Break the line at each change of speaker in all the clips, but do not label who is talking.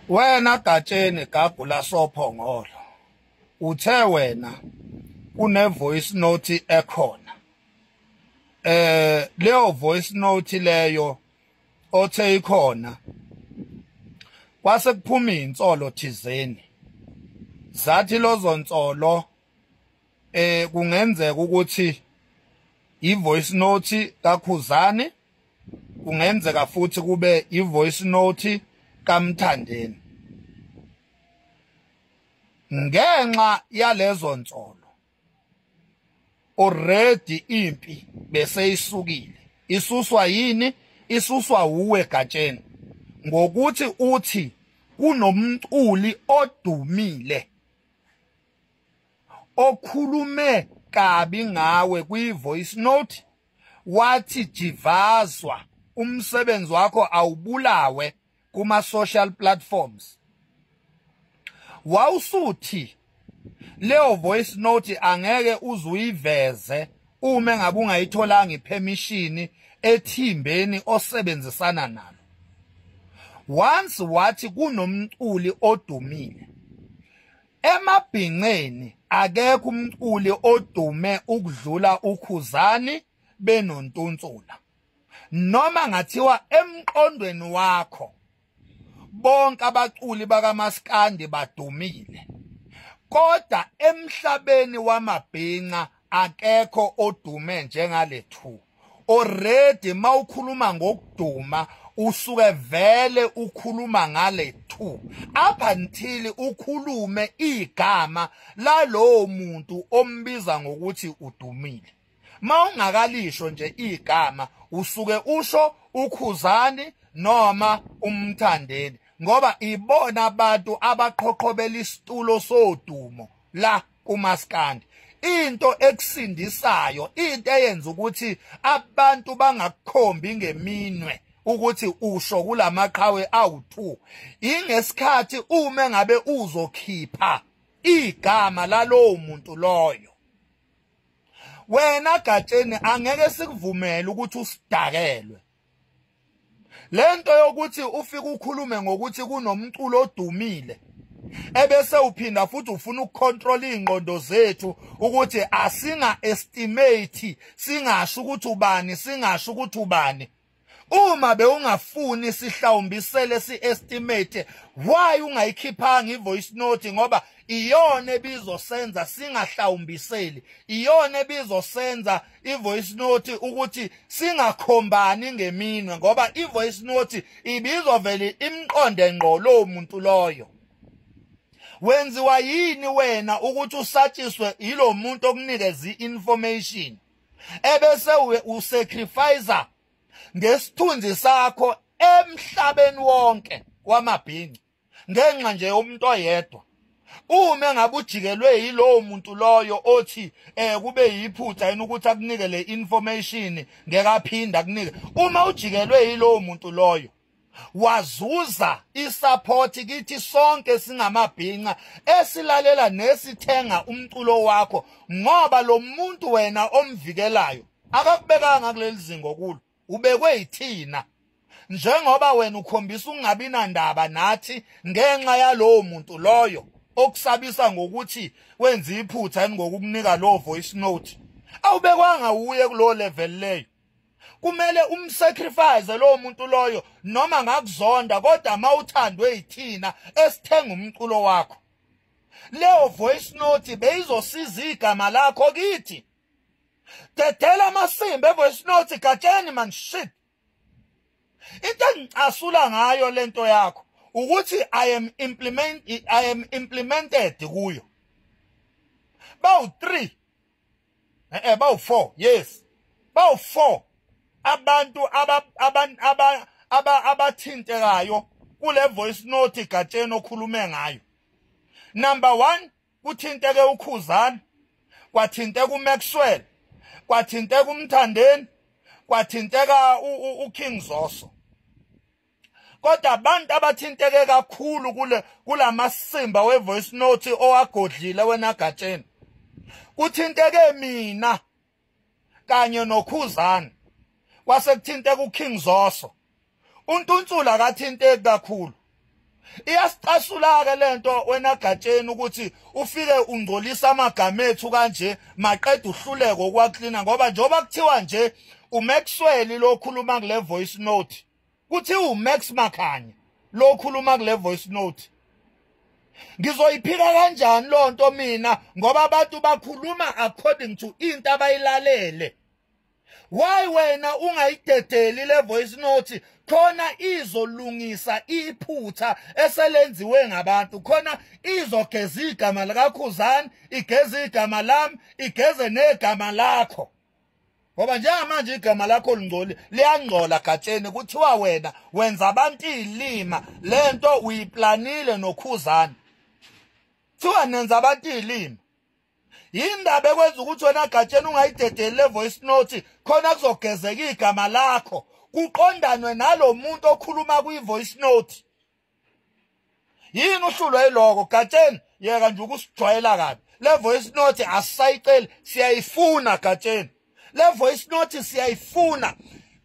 Wena Gatsheni gagu lasoPhongolo, uthe wena une voice note ekhona. Leyo voice note leyo othe ikhona kwase kuphuma insolo thizeni, zathi lozonsolo kungenzeka ukuthi i-voice note kaKhuzani, kungenzeka futhi kube i-voice note kaMthandeni. Ngenxa yalezo nsolo already impi bese isukile. Isuswa yini? Isuswa uwe Gatsheni, ngokuthi uthi kunomculi odumile okhulume kabi ngawe kwi-voice note, wathi jivazwa umsebenzi wakho awubulawe kuma social platforms. Wawusuthi leyo voice note angeke uzuyiveze uma ngabe ungayitholanga ipermission ethimbeni osebenzisana nalo. Once wathi kunomculi odumile emabhinqeni, akekho umculi odume ukudlula uKhuzani benoNtunsula. Noma ngathiwa emqondweni wakho bonke abaculi bakaMaskandi badumile, kodwa emhlabeni wamabhinca akekho odume njengale two. Already mawukhuluma ngokuduma usuke vele ukhuluma ngale two, up until ukhulume igama lalowo muntu ombiza ngokuthi udumile. Mawungakalisho nje igama usuke usho uKhuzani noma uMthandeni, ngoba ibona abantu abaqhoqhobela isitulo sodumo la kuMaskandi. Into ekusindisayo, into eyenza ukuthi abantu bangakukhombi ngeminwe ukuthi usho kulamaqhawe awu2, ingesikhathi uma ngabe uzokhipha igama lalowo muntu loyo. Wena Gatsheni angeke sikuvumele ukuthi usidakelwe. Lento yokuthi ufike ukhulume ngokuthi kunomculo odumile ebese uphinda futhi ufuna ukucontrol ingqondo zethu ukuthi asinga estimate, singasho ukuthi ubani, singasho ukuthi ubani. Uma bewungafuni sihlawumbisele si-estimate, why ungayikhiphanga i-voice note? Ngoba iyona ebizosenza singahlawumbiseli, iyona ebizosenza i-voice note ukuthi singakhombani ngeminwe, ngoba i-voice note ibizovele imqonde ngqo lowo muntu loyo. Wenziwa yini wena ukuthi usatshiswe yilo muntu okunikeza i-information ebese usacrifice ngesithunzi sakho emhlabeni wonke wamabhinci ngenxa nje yomuntu oyedwa? Uma ngabe ujikelwe yilowo muntu loyo othi kube yiphutha yini ukuthi akunike le information, ngeke aphinda akunike. Uma ujikelwe yilowo muntu loyo wazuza isupport kithi sonke singamabhinca esilalela nesithenga umculo wakho, ngoba lo muntu wena omvikelayo akakubekanga kuleli zingo kulo, ubekwe yithina. Njengoba wena ukhombisa ukungabi nandaba nathi ngenxa yalowo muntu loyo okusabisa ngokuthi wenza iphutha ngokukunika lo voice note, awubekwanga uye kulo level leyo. Kumele umsacrifice lowo muntu loyo, noma ngakuzonda, kodwa mawuthandwe yithina esithenga umculo wakho. Leyo voice note beyizosiza igama lakho kithi. Dedela amasimba evoice note Gatsheni, man, shit. Into engicasula ngayo lento yakho ukuthi I am implemented kuyo. Bawu 3 bawu 4, yes, bawu 4 abantu abathintekayo kule voice note Gatsheni okhulume ngayo. Number 1 kuthinteke uKhuzani, kwathinteka uMaxwell, kwathinteka uMthandeni, kwathinteka uKing Zoso. Kodwa abantu abathinteke kakhulu kulamasimba we voice note owagodlile wena Gatsheni, kuthinteke mina kanye noKhuzani, kwase kuthinteka uKing Zoso. uNtuntsula akathinteki kakhulu. Iyasicasula ke lento wena Gatsheni ukuthi ufike ungcolisa amagama ethu kanje maqeda uhluleko ukwaklina, ngoba njengoba kuthiwa nje uMaxwell lo khuluma kule voice note, kuthi uMax Makhanya lo khuluma kule voice note. Ngizoyiphika kanjani lonto mina ngoba abantu bakhuluma according to into abayilalele? Why wena ungayidedeli le voice note khona izolungisa iphutha eselenziwe ngabantu, khona izogeza igama likaKhuzani, igeze igama lami, igeze negama lakho? Ngoba njengamanje igama lakho lingcoli, liyangcola Gatsheni. Kuthiwa wena wenza abantu izilima, lento uyiplanile noKhuzani, kuthiwa nenza abantu izilima. Yindaba ekwenza ukuthi wena Gatsheni ungayidedeli le voice note khona kuzogezeka igama lakho, kuqondanwe nalomuntu okhuluma kwi-voice note. Yini uhlulwe yiloko Gatsheni? Yeka nje ukusijwayela kabi. Le voice note asisayiceli, siyayifuna Gatsheni. Le voice note siyayifuna.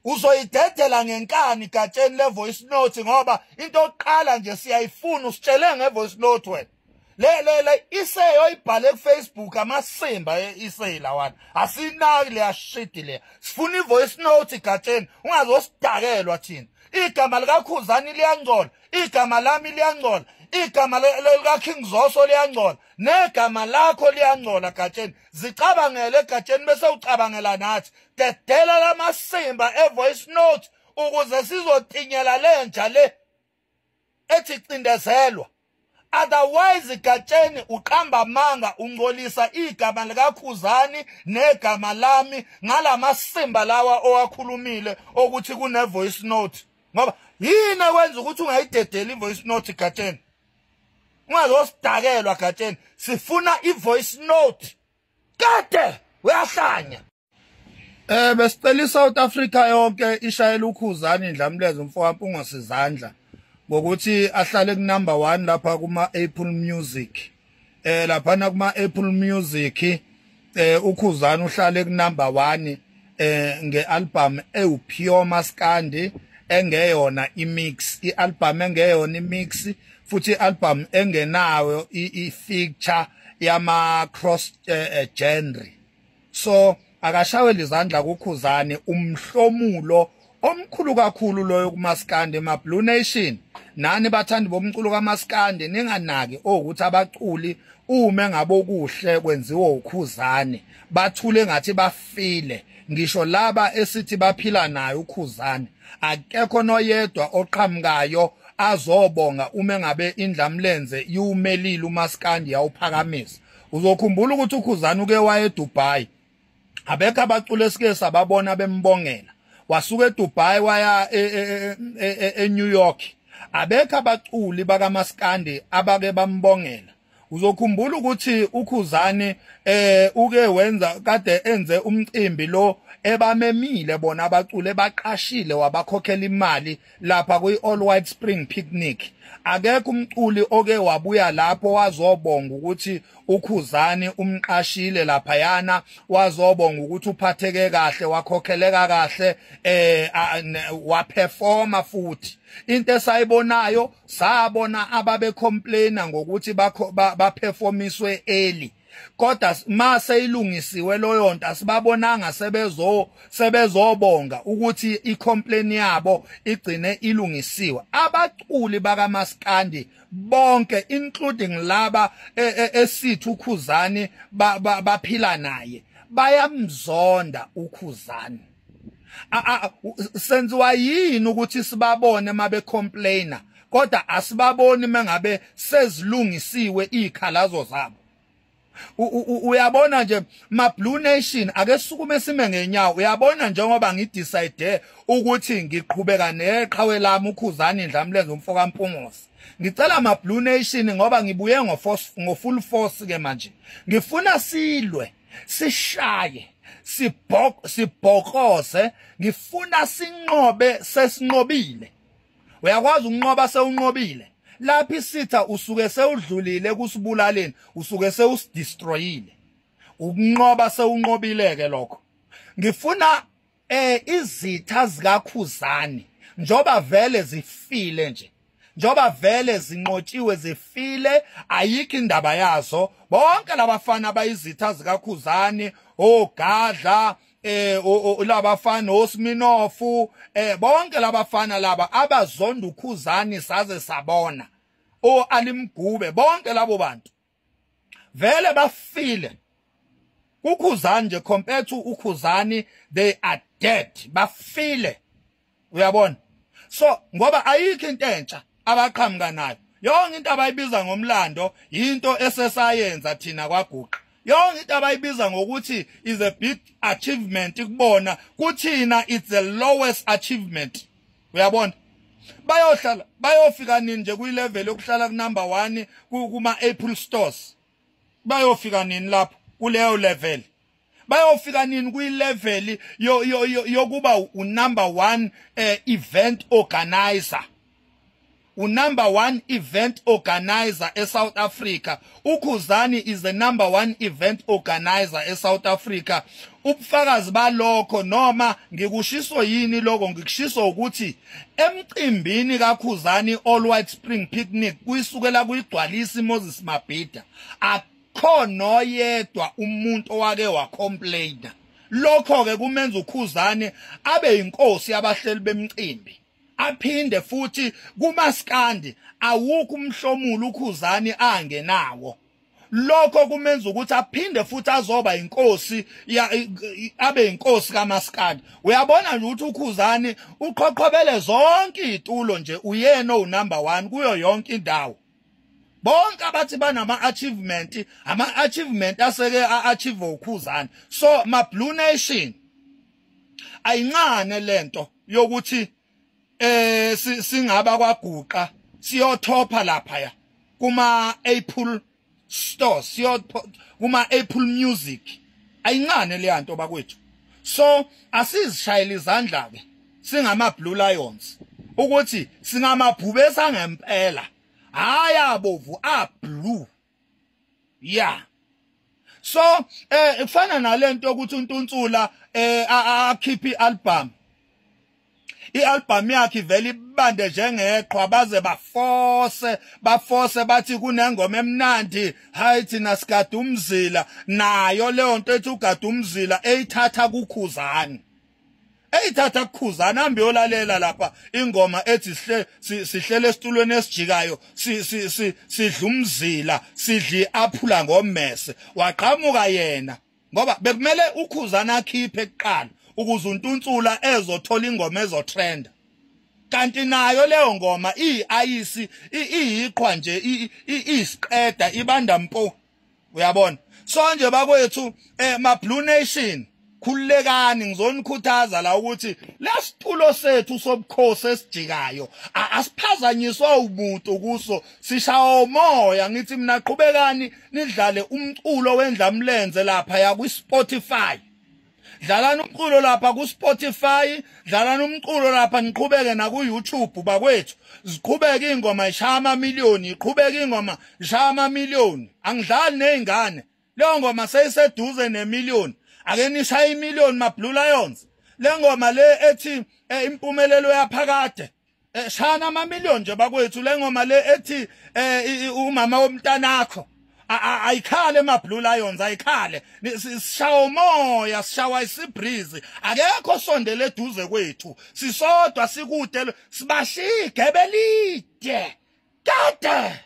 Uzoyidedela ngenkani Gatsheni le voice note, ngoba into yokuqala nje siyayifuna. Usitshele nge-voice note wena. Le iseyo ibhale ku Facebook amasimba isey lawana, asinaki leya shit le. Sifuna i-voice note Gatsheni, ungazosidakelwa thina. Igama likaKhuzani liyangcola, igama lami liyangcola, igama lika King Zoso liyangcola, negama lakho liyangcola Gatsheni. Zicabangele Gatsheni bese ucabangela nathi. Dedela lamasimba e-voice note ukuze sizotinyela lenja le ethi cindezelwa. Otherwise Gatsheni uqamba amanga, ungcolisa igama likaKhuzani negama lami ngalamasimba lawa owakhulumile ukuthi kune voice note. Ngoba yini ekwenza ukuthi ungayidedeli i-voice note Gatsheni? Ungazosidakelwa Gatsheni, sifuna i-voice note. Kade uyahlanya. Besicela iSouth Africa yonke ishayela uKhuzani Ndlamlenze umfowampunga izandla ngokuthi ahlale ku number 1 lapha kuma Apple Music. Lapha kuma Apple Music uKhuzani uhlale ku number 1 ngealbum ewu-pure maskandi engeyona imix, ialbum engeyona imix, futhi ialbum engenayo i-feature yama cross genre. So akashawela izandla kuKhuzani, umhlomulo omkhulu kakhulu loyo kumaskandi ma Blue Nation. Nani bathandi bomculo kaMaskandi ninganaki ukuthi abaculi uma ngabe okuhle kwenziwa uKhuzani bathule ngathi bafile. Ngisho laba esithi baphila naye uKhuzani akekho noyedwa oqhamukayo azobonga uma ngabe indlamlenze iwumelile uMaskandi yawuphakamisa. Uzokhumbula ukuthi uKhuzani uke waye eDubai, abekho abaculi esike sababona bembongela. Wasuka eDubai waya eNew York, abekho abaculi bakaMaskandi abake bambongela. Uzokhumbula ukuthi uKhuzani uke wenza kade enze umcimbi lo ebamemile bona abaculi ebaqashile wabakhokhela imali lapha kwi All White Spring Picnic. Akekho umculi oke wabuya lapho wazobonga ukuthi uKhuzani umqashile laphayana, wazobonga ukuthi uphatheke kahle, wakhokheleka kahle, waperforma futhi. Into esayibonayo, sabona ababe complaina ngokuthi baperformiswe early, kodwa mase ilungisiwe leyo nto asibabonanga sebezobonga ukuthi icomplaint yabo igcine ilungisiwe. Abaculi bakaMaskandi bonke including laba esithi uKhuzani baphila naye bayamzonda uKhuzani. Senziwa yini ukuthi sibabone mabe complainer kodwa asibaboni mengabe sezilungisiwe izikhalazo zabo? Uyabona nje ma Blue Nation, ake sukume sime ngenyawo. Uyabona njengoba ngidecide ukuthi ngiqhubeka neqhawe lami uKhuzani Ndlamlenze umfoka Mpungose, ngicela ma Blue Nation ngoba ngibuye ngo full force ke manje, ngifuna silwe, sishaye, sibhokoze, ngifuna sinqobe sesinqobile. Uyakwazi ukunqoba sewunqobile. Lapha isitha usuke sewudlulile kusibulaleni, usuke sewusidestroyile. Ukunqoba sewunqobile ke lokho. Ngifuna izitha zikaKhuzani njoba vele zifile nje, njoba vele zinqotshiwe zifile, ayikho indaba yazo. Bonke labafana abayizitha zikaKhuzani, oGadla, labafana oSminofu, bonke labafana laba abazonda uKhuzani saze sabona, oAlimgube, bonke labo bantu vele bafile. UKhuzani nje compared to uKhuzani, they are dead, bafile. Uyabona? So ngoba ayikho into entsha abaqhamuka nayo. Yonke into abayibiza ngomlando into esesayenza thina kwaGuqa. Yonke into abayibiza ngokuthi is a big achievement kubona, kuthina it's the lowest achievement. Uyabona? Bayohlala bayofika nini nje kuyilevel yokuhlala ku number 1 kuma Apple stores? Bayofika nini lapho kuleyo level? Bayofika nini kuyilevel yokuba u number 1 event organizer? U number 1 event organizer eSouth Africa. UKhuzani is the number 1 event organizer eSouth Africa. Ubufakazi balokho, noma ngikushiso yini lokho, ngikushiso ukuthi emcimbini kaKhuzani All White Spring Picnic kuyisukela kuyigcwalisa iMoses Mabhida, akho noyedwa umuntu owake wacomplaina. Lokho ke kumenza uKhuzani abe inkosi yabahleli bemcimbi. Aphinde futhi kumaskandi awukho umhlomulo uKhuzani angenawo. Lokho kumenza ukuthi aphinde futhi azoba inkosi, abe inkosi kaMaskandi. Uyabona nje ukuthi uKhuzani uqhoqhobele zonke izitulo nje, uyena unumber 1 kuyo yonke indawo. Bonke abathi banama achievement, ama achievement aseke achieve uKhuzani. So ma Blue Nation, ayincane lento yokuthi singaba kwaGuqa siyothopha lapha ya kuma Apple store, kuma Apple Music. Ayincane le yanto bakwethu. So asizishayele izandla ke singama Blue Lions ukuthi singamabhubesa ngempela, hayi abovu, a blue. Yeah. So kufana nalento ukuthi uNtuntsula akhiphe ialbum, ialbum yakhe ivele ibande njengeqhwa, baze bafose bathi kunengoma emnandi, hayi thina sigada umzila. Nayo leyo nto ethi ugada umzila eyithatha kuKhuzani, eyithatha kuKhuzani. Hambe yolalela lapha ingoma ethi sihlele esitulweni esijikayo, sidla umzila, sidla iaphula ngommese. Waqhamuka yena ngoba bekumele uKhuzani akhiphe kuqala ukuze uNtuntsula ezothola ingoma ezotrenda. Kanti nayo leyo ngoma iyayisi, iyiqhwa nje, isiqeda ibanda mpo. Uyabona? So nje bakwethu, ma Blue Nation, khululekani, ngizonikhuthaza la ukuthi lesitulo sethu sobukhosi esijikayo asiphazanyiswa umuntu kuso, sishaya umoya. Ngithi mina qhubekani nidlale umculo wendlamlenze lapha ya ku Spotify. Dlalani umculo lapha ku Spotify, dlalani umculo lapha, niqhubeke na ku YouTube bakwethu. Ziqhubeke ingoma ishaya amamiliyoni, iqhubeke ingoma ishaya amamiliyoni. Angidlali nezingane. Leyo ngoma seyiseduze nemiliyoni. Ake nishaye imiliyoni ma Blue Lions. Le ngoma le ethi impumelelo yaphakade, shana amamiliyoni nje bakwethu. Le ngoma le ethi umama womntanakho, ayikhale ma Blue Lions, ayikhale. Sishawa umoya, sishawa isibreeze. Akekho sondele eduze kwethu, sisodwa sikude, sibashiya igebe elide kade.